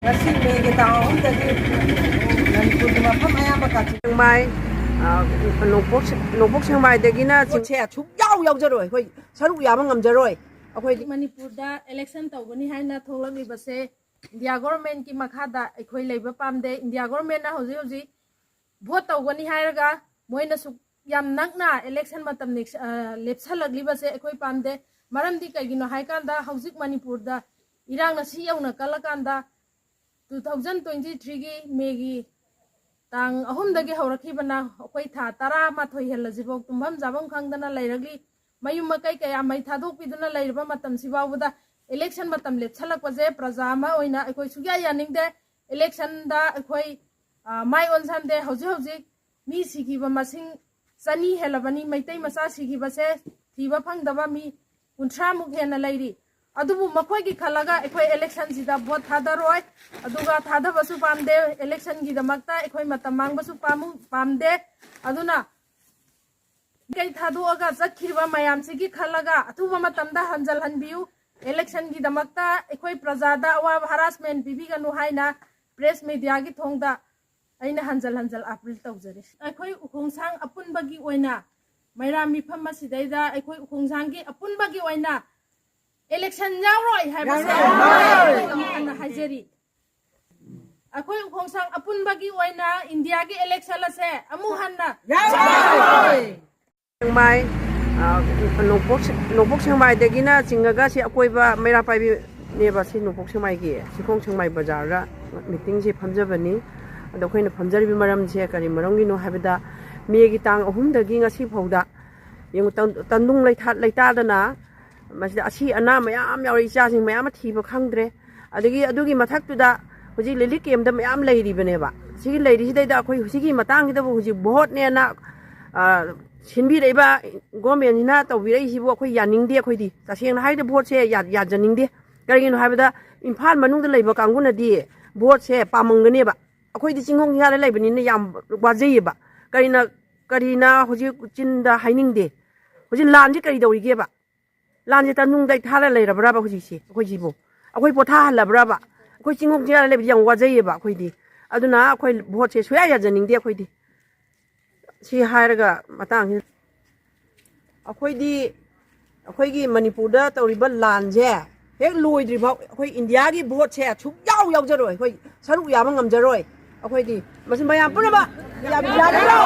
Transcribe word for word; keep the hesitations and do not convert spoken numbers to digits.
ꯉꯁꯤ ꯃꯦꯒꯤ ꯇꯥꯡ ꯑꯍꯨꯝꯗꯒꯤ ꯃꯅꯤꯄꯨꯔꯒꯤ ꯃꯐꯝ ꯑꯌꯥꯝꯕ ꯀꯥꯆꯤꯟ ꯁꯦꯛꯃꯥꯏ, ꯑ, ꯅꯣꯡꯄꯣꯛ ꯁꯦ-, ꯅꯣꯡꯄꯣꯛ ꯁꯦꯛꯃꯥꯏꯗꯒꯤꯅ ꯆꯤꯡ- ꯄꯣꯠꯁꯦ ꯁꯨꯛꯌꯥꯎ ꯌꯥꯎꯖꯔꯣꯏ, ꯑꯩꯈꯣꯏ ꯁꯔꯨꯛ ꯌꯥꯕ ꯉꯝꯖꯔꯣꯏ꯫ ꯑꯩꯈꯣꯏꯗꯤ ꯃꯅꯤꯄꯨꯔꯗ ꯏꯂꯦꯛꯁꯟ ꯇꯧꯒꯅꯤ ꯍꯥꯏꯅ ꯊꯣꯛꯂꯛꯂꯤꯕꯁꯦ ꯏꯟꯗꯤꯌꯥ ꯒꯣꯔꯃꯦꯟꯒꯤ ꯃꯈꯥꯗ ꯑꯩꯈꯣꯏ ꯂꯩꯕ ꯄꯥꯝꯗꯦ꯫ ꯏꯟꯗꯤꯌꯥ ꯒꯣꯔꯃꯦꯟꯅ ꯍꯧꯖꯤꯛ ꯍꯧꯖꯤꯛ ꯚꯣꯠ ꯇꯧꯒꯅꯤ ꯍꯥꯏꯔꯒ ꯃꯣꯏꯅ ꯁꯨꯛ ꯌꯥꯝ ꯅꯛꯅ ꯏꯂꯦꯛꯁꯟ ꯃꯇꯝ ꯅꯦꯛꯁ-, ꯑ, ꯂꯦꯞꯁꯜꯂꯛꯂꯤꯕꯁꯦ ꯑꯩꯈꯣꯏ ꯄꯥꯝꯗꯦ꯫ ꯃꯔꯝꯗꯤ ꯀꯩꯒꯤꯅꯣ ꯍꯥꯏꯀꯥꯟꯗ ꯍꯧꯖꯤꯛ ꯃꯅꯤꯄꯨꯔꯗ ꯏꯔꯥꯡꯅ ꯁꯤ ꯌꯧꯅ ꯀꯜꯂꯀꯥꯟꯗ two thousand twenty threeꯒꯤ ꯃꯦꯒꯤ ꯇꯥꯡ ꯑꯍꯨꯝꯗꯒꯤ ꯍꯧꯔꯛꯈꯤꯕꯅ ꯑꯩꯈꯣꯏ ꯊꯥ ꯇꯔꯥꯃꯥꯊꯣꯏ ꯍꯦꯜꯂꯁꯤꯐꯥꯎ ꯇꯨꯝꯐꯝ ꯆꯥꯐꯝ ꯈꯪꯗꯅ ꯂꯩꯔꯛꯂꯤ꯫ ꯃꯌꯨꯝ ꯃꯀꯩ ꯀꯌꯥ ꯃꯩ ꯊꯥꯗꯣꯛꯄꯤꯗꯨꯅ ꯂꯩꯔꯕ ꯃꯇꯝꯁꯤ ꯐꯥꯎꯕꯗ ꯏꯂꯦꯛꯁꯟ ꯃꯇꯝ ꯂꯦꯞꯁꯜꯂꯛꯄꯁꯦ ꯄ꯭ꯔꯖꯥ ꯑꯃ ꯑꯣꯏꯅ ꯑꯩꯈꯣꯏ ꯁꯨꯛꯌꯥ ꯌꯥꯅꯤꯡꯗꯦ꯫ ꯏꯂꯦꯛꯁꯟꯗ ꯑꯩꯈꯣꯏ, ꯑ, ꯃꯥꯏ ꯑꯣꯟꯁꯟꯗꯦ꯫ ꯍꯧꯖꯤꯛ ꯍꯧꯖꯤꯛ ꯃꯤ ꯁꯤꯈꯤꯕ ꯃꯁꯤꯡ ꯆꯅꯤ ꯍꯦꯜꯂꯕꯅꯤ꯫ ꯃꯩꯇꯩ ꯃꯆꯥ ꯁꯤꯈꯤꯕꯁꯦ ꯊꯤꯕ ꯐꯪꯗꯕ ꯃꯤ ꯀꯨꯟꯊ꯭ꯔꯥꯃꯨꯛ ꯍꯦꯟꯅ ꯂꯩꯔꯤ꯫ ꯑꯗꯨꯕꯨ ꯃꯈꯣꯏꯒꯤ ꯈꯜꯂꯒ ꯑꯩꯈꯣꯏ ꯏꯂꯦꯛꯁꯟꯁꯤꯗ ꯚꯣꯠ ꯊꯥꯗꯔꯣꯏ, ꯑꯗꯨꯒ ꯊꯥꯗꯕꯁꯨ ꯄꯥꯝꯗꯦ꯫ ꯏꯂꯦꯛꯁꯟꯒꯤꯗꯃꯛꯇ ꯑꯩꯈꯣꯏ ꯃꯇꯝ ꯃꯥꯡꯕꯁꯨ ꯄꯥꯝꯃꯨ-, ꯄꯥꯝꯗꯦ꯫ ꯑꯗꯨꯅ ꯀꯩ ꯊꯥꯗꯣꯛꯑꯒ ꯆꯠꯈꯤꯕ ꯃꯌꯥꯝꯁꯤꯒꯤ ꯈꯜꯂꯒ ꯑꯊꯨꯕ ꯃꯇꯝꯗ ꯍꯟꯖꯜꯍꯟꯕꯤꯌꯨ꯫ ꯏꯂꯦꯛꯁꯟꯒꯤꯗꯃꯛꯇ ꯑꯩꯈꯣꯏ ꯄ꯭ꯔꯖꯥꯗ ꯑꯋꯥꯕ ꯍꯔꯥꯁꯃꯦꯟ ꯄꯤꯕꯤꯒꯅꯨ ꯍꯥꯏꯅ ꯄ꯭ꯔꯦꯁ ꯃꯦꯗꯤꯌꯥꯒꯤ ꯊꯣꯡꯗ ꯑꯩꯅ ꯍꯟꯖꯜ ꯍꯟꯖꯜ ꯑꯥꯄꯤꯜ ꯇꯧꯖꯔꯤ꯫ ꯑꯩꯈꯣꯏ ꯎꯈꯣꯡꯁꯥꯡ ꯑꯄꯨꯟꯕꯒꯤ ꯑꯣꯏꯅ ꯃꯩꯔꯥ ꯃꯤꯐꯝ ꯑꯁꯤꯗꯩꯗ ꯑꯩꯈꯣꯏ ꯎꯈꯣꯡꯁꯥꯡꯒꯤ ꯑꯄꯨꯟꯕꯒꯤ ꯑꯣꯏꯅ ꯏꯂꯦꯛꯁꯟ ꯌꯥꯎꯔꯣꯏ ꯍꯥꯏꯕꯁꯦ ꯌꯥꯎꯔꯣꯏ꯫ ꯑꯩ ꯑꯃꯨꯛ ꯍꯟꯅ ꯍꯥꯏꯖꯔꯤ꯫ ꯑꯩꯈꯣꯏ ꯎꯈꯣꯡꯁꯥꯡ ꯑꯄꯨꯟꯕꯒꯤ ꯑꯣꯏꯅ ꯏꯟꯗꯤꯌꯥꯒꯤ ꯏꯂꯦꯛꯁꯟ ꯑꯁꯦ ꯑꯃꯨꯛ ꯍꯟꯅ ꯌꯥꯎꯔꯣꯏ꯫ ꯁꯦꯛꯃꯥꯏ, ꯑ, ꯅꯣꯡꯄꯣꯛ ꯁꯦ-, ꯅꯣꯡꯄꯣꯛ ꯁꯦꯛꯃꯥꯏꯗꯒꯤꯅ ꯆꯤꯡꯉꯒ ꯁꯤ ꯑꯀꯣꯏꯕ ꯃꯩꯔꯥ ꯄꯥꯏꯕꯤꯅꯦꯕ꯫ ꯁꯤ ꯅꯣꯡꯄꯣꯛ ꯁꯦꯛꯃꯥꯏꯒꯤ ꯆꯤꯡꯈꯣꯡ ꯁꯦꯛꯃꯥꯏ ꯕꯖꯥꯔꯗ ꯃꯤꯇꯤꯡꯁꯦ ꯐꯝꯖꯕꯅꯤ꯫ ꯑꯗꯣ ꯑꯩꯈꯣꯏꯅ ꯐꯝꯖꯔꯤꯕ ꯃꯔꯝꯁꯦ ꯀꯔꯤ ꯃꯔꯝꯒꯤꯅꯣ ꯍꯥꯏꯕꯗ, ꯃꯦꯒꯤ ꯇꯥꯡ ꯑꯍꯨꯝꯗꯒꯤ ꯉꯁꯤ ꯐꯥꯎꯗ ꯌꯦꯡꯉꯨ, ꯇꯟ-, ꯇꯟꯗꯨꯡ ꯂꯩꯊꯥ-, ꯂꯩꯇꯥꯗꯅ ꯃꯁꯤꯗ ꯑꯁꯤ ꯑꯅꯥ ꯃꯌꯥꯝ ꯌꯥꯎꯔꯦ, ꯏꯆꯥꯁꯤꯡ ꯃꯌꯥꯝ ꯑꯃ ꯊꯤꯕ ꯈꯪꯗ꯭ꯔꯦ꯫ ꯑꯗꯒꯤ ꯑꯗꯨꯒꯤ ꯃꯊꯛꯇꯨꯗ ꯍꯧꯖꯤꯛ ꯂꯤꯂꯤꯛ ꯀꯦꯝꯗ ꯃꯌꯥꯝ ꯂꯩꯔꯤꯕꯅꯦꯕ꯫ ꯁꯤꯒꯤ ꯂꯩꯔꯤꯁꯤꯗꯩꯗ ꯑꯩꯈꯣꯏ ꯁꯤꯒꯤ ꯃꯇꯥꯡꯁꯤꯗꯕꯨ ꯍꯧꯖꯤꯛ ꯚꯣꯠꯅꯦꯅ, ꯑ, ꯁꯤꯟꯕꯤꯔꯛꯏꯕ ꯒꯣꯔꯃꯦꯟꯁꯤꯅ ꯇꯧꯕꯤꯔꯛꯏꯁꯤꯕꯨ ꯑꯩꯈꯣꯏ ꯌꯥꯅꯤꯡꯗꯦ꯫ ꯑꯩꯈꯣꯏꯗꯤ ꯇꯁꯦꯡꯅ ꯍꯥꯏꯔꯗꯤ ꯚꯣꯠꯁꯦ ꯌꯥ-, ꯌꯥꯖꯅꯤꯡꯗꯦ꯫ ꯀꯔꯤꯒꯤꯅꯣ ꯍꯥꯏꯕꯗ ꯏꯝꯐꯥꯜ ꯃꯅꯨꯡꯗ ꯂꯩꯕ ꯀꯥꯡꯕꯨꯅꯗꯤ ꯚꯣꯠꯁꯦ ꯄꯥꯝꯃꯝꯒꯅꯦꯕ꯫ ꯑꯩꯈꯣꯏꯗꯤ ꯆꯤꯡꯈꯣꯡ ꯆꯤꯡꯌꯥꯗ ꯂꯩꯕꯅꯤꯅ ꯌꯥꯝ ꯋꯥꯖꯩꯌꯦꯕ꯫ ꯀꯔꯤꯅ, ꯀꯔꯤꯅ ꯍꯧꯖꯤꯛ ꯆꯤꯟꯗ ꯍꯥꯏꯅꯤꯡꯗꯦ꯫ ꯍꯧꯖꯤꯛ ꯂꯥꯟꯁꯤ ꯀꯔꯤ ꯇꯧꯔꯤꯒꯦꯕ? ꯂꯥꯟꯁꯦ ꯇꯟꯗꯨꯡ ꯂꯩꯊꯥꯔ ꯂꯩꯔꯕ꯭ꯔꯕ ꯍꯧꯖꯤꯛꯁꯦ ꯑꯩꯈꯣꯏꯁꯤꯕꯨ? ꯑꯩꯈꯣꯏ ꯄꯣꯊꯥꯍꯜꯂꯕ꯭ꯔꯕ? ꯑꯩꯈꯣꯏ ꯆꯤꯡꯈꯣꯡ ꯆꯤꯡꯌꯥꯗ ꯂꯩꯕꯗꯤ ꯌꯥꯝ ꯋꯥꯖꯩꯌꯦꯕ ꯑꯩꯈꯣꯏꯗꯤ꯫ ꯑꯗꯨꯅ ꯑꯩꯈꯣꯏ ꯚꯣꯠꯁꯦ ꯁꯨꯡꯌꯥ ꯌꯥꯖꯅꯤꯡꯗꯦ ꯑꯩꯈꯣꯏꯗꯤ꯫ ꯁꯤ ꯍꯥꯏꯔꯒ ꯃꯇꯥꯡꯁꯤ ꯑꯩꯈꯣꯏꯗꯤ, ꯑꯩꯈꯣꯏꯒꯤ ꯃꯅꯤꯄꯨꯔꯗ ꯇꯧꯔꯤꯕ ꯂꯥꯟꯁꯦ ꯍꯦꯛ ꯂꯣꯏꯗ꯭ꯔꯤꯐꯥꯎ ꯑꯩꯈꯣꯏ ꯏꯟꯗꯤꯌꯥꯒꯤ ꯚꯣꯠꯁꯦ ꯁꯨꯛꯌꯥꯎ ꯌꯥꯎꯖꯔꯣꯏ, ꯑꯩꯈꯣꯏ ꯁꯔꯨꯛ ꯌꯥꯕ ꯉꯝꯖꯔꯣꯏ꯫ ꯑꯩꯈꯣꯏꯗꯤ ꯃꯁꯤ ꯃꯌꯥꯝ ꯄꯨꯝꯅꯃꯛ ꯌꯥꯕꯤꯔꯣ?